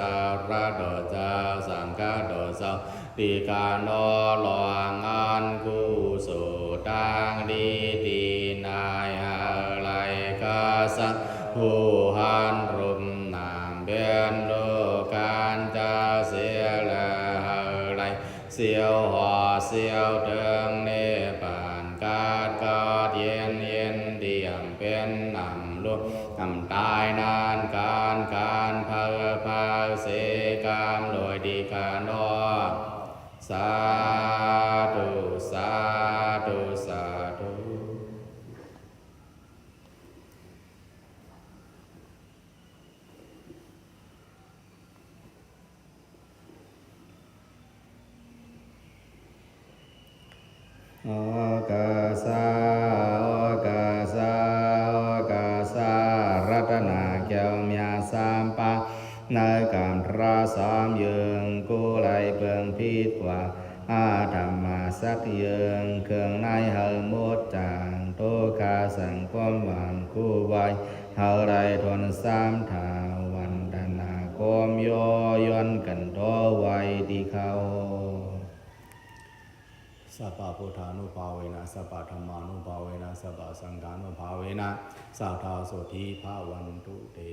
รัตน์โดเจ้าสังฆโดเจ้า ที่ข้าน้อมลองอันกุศลทั้งนี้ที่นายหาไหลข้าสังผู้หันรูปนามเป็นโลกันจะเสียและหาไหลเสียวหอเสียวเถิงนิพพานกา รู้ ทำตายนานกาล การเผาผลาญเสียกรรม โดยดีกาเนาะ สาธุ สาธุ สาธุ โอกาสา โอกาสา โอกาสา รัตนแก้วมีสามประ ในกำพร้าสามอย่าง กู้ไล่เปิงผิดกว่า อาธรรมะสักอย่าง เครื่องในให้หมดจาง ทุกข์สังคมหวังคู่ไว้ ให้ได้ทนสามเท่า วันตนาคมโยย้อนกันต่อไว้ที่เขา Sabbabuddhānubhāvena sabbadhammānubhāvena sabbasaṅghānubhāvena sadā sotthī bhavantu te.